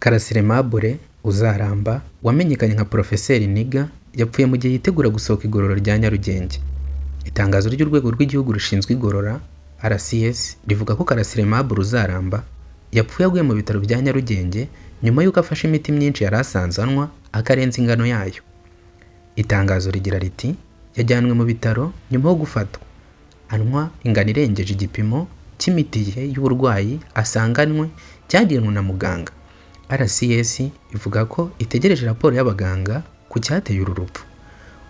Karasira Aimable Uzaramba wamenyekanye nka Porofeseri Nigga yapfuye mu gihe yitegura gusohoka igorora rya Nyarugenge. Itangazo ry'Urwego rw'Igihugu rushinzwe Igorora RCS rivuga ko Karasira Aimable Uzaramba yapfuye aguye mu bitaro bya Nyarugenge nyuma y'uko afashe imiti myinshi yari asanzwe anywa akarenza ingano yayo. Itangazo rigira riti "Yajyanwe mu bitaro nyuma yo gufatwa anywa ingano irengeje igipimo cy'imiti ye y'uburwayi asanganywe cyagenwe na muganga." RCS ivuga ko itegereje raporo y'abaganga ku cyateye uru rupfu.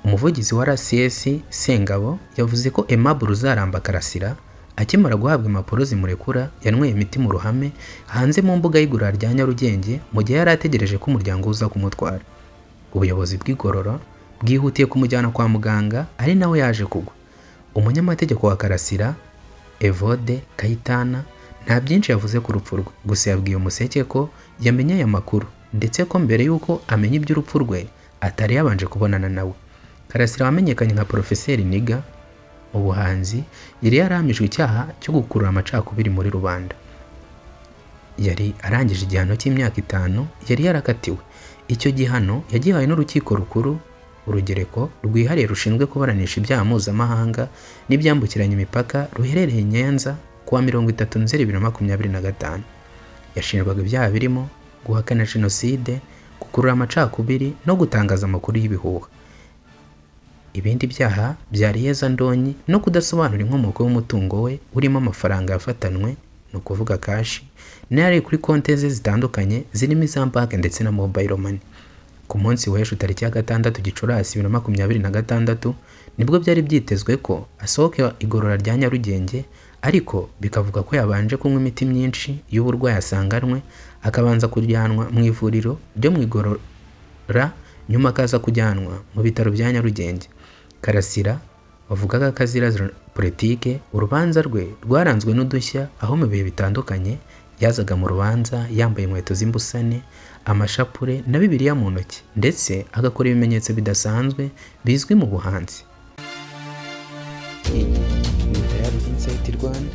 Umuvugizi wa RCS Sengabo yavuze ko Aimable Uzaramba Karasira akimara guhabwa impapuro zimurekura yanyweye imiti mu ruhame hanze mu mbuga y'igorora rya Nyarugenge mu gihe yari ategereje ko umuryango uza kumutwara. Ubuyobozi bw'igorora bwihutiye kumujyana kwa muganga ari nawe yaje kugwa. Umunyamategeko wa Karasira Evode Kayitana nta byinshi yavuze ku rupfu rwe, gusa yabwiye Umuseke ko yamenye aya makuru ndetse ko mbere y'uko amenya iby'urupfu rwe atari yabanje kubonana nawe. Karasira wamenyekanye nka Porofeseri Nigga mu buhanzi yari yarahamijwe icyaha cyo gukurura amacakubiri muri rubanda. Yari arangije igihano cy'imyaka 5 yari yarakatiwe. Icyo gihano yagihawe n'Urukiko Rukuru, Urugereko rwihariye rushinzwe kuburanisha ibyaha mpuzamahanga n'ibyambukiranya imipaka ruherereye i Nyanza kuwa 30 Nzeri 2025. Yashinjwaga ibyaha birimo guhakana Jenoside, gukurura amacakubiri no gutangaza amakuru y'ibihuha. Ibindi byaha byari iyezandonyi no kudasobanura inkomoko y'umutungo we urimo amafaranga yafatanwe, ni ukuvuga cash, n'ayari kuri konti ze zitandukanye zirimo iza banki ndetse na mobile money. Ku munsi w'ejo tariki ya 6 Gicurasi 2026 nibwo byari byitezwe ko asohoka igorora rya Nyarugenge, ariko bikavuga ko yabanje kunywa imiti myinshi y'uburwayi asanganwe, akabanza kujyanwa mu ivuriro ryo mu igorora, nyuma akaza kujyanwa mu bitaro bya Nyarugenge. Karasira wavugaga ko azira politike, urubanza rwe rwaranzwe n'udushya aho mu bihe bitandukanye yazaga mu rubanza yambaye inkweto z'imbusane, amashapure na Bibiliya mu ntoki, ndetse agakora ibimenyetso bidasanzwe bizwi mu buhanzi. Iyi ni Tayari Insight Rwanda.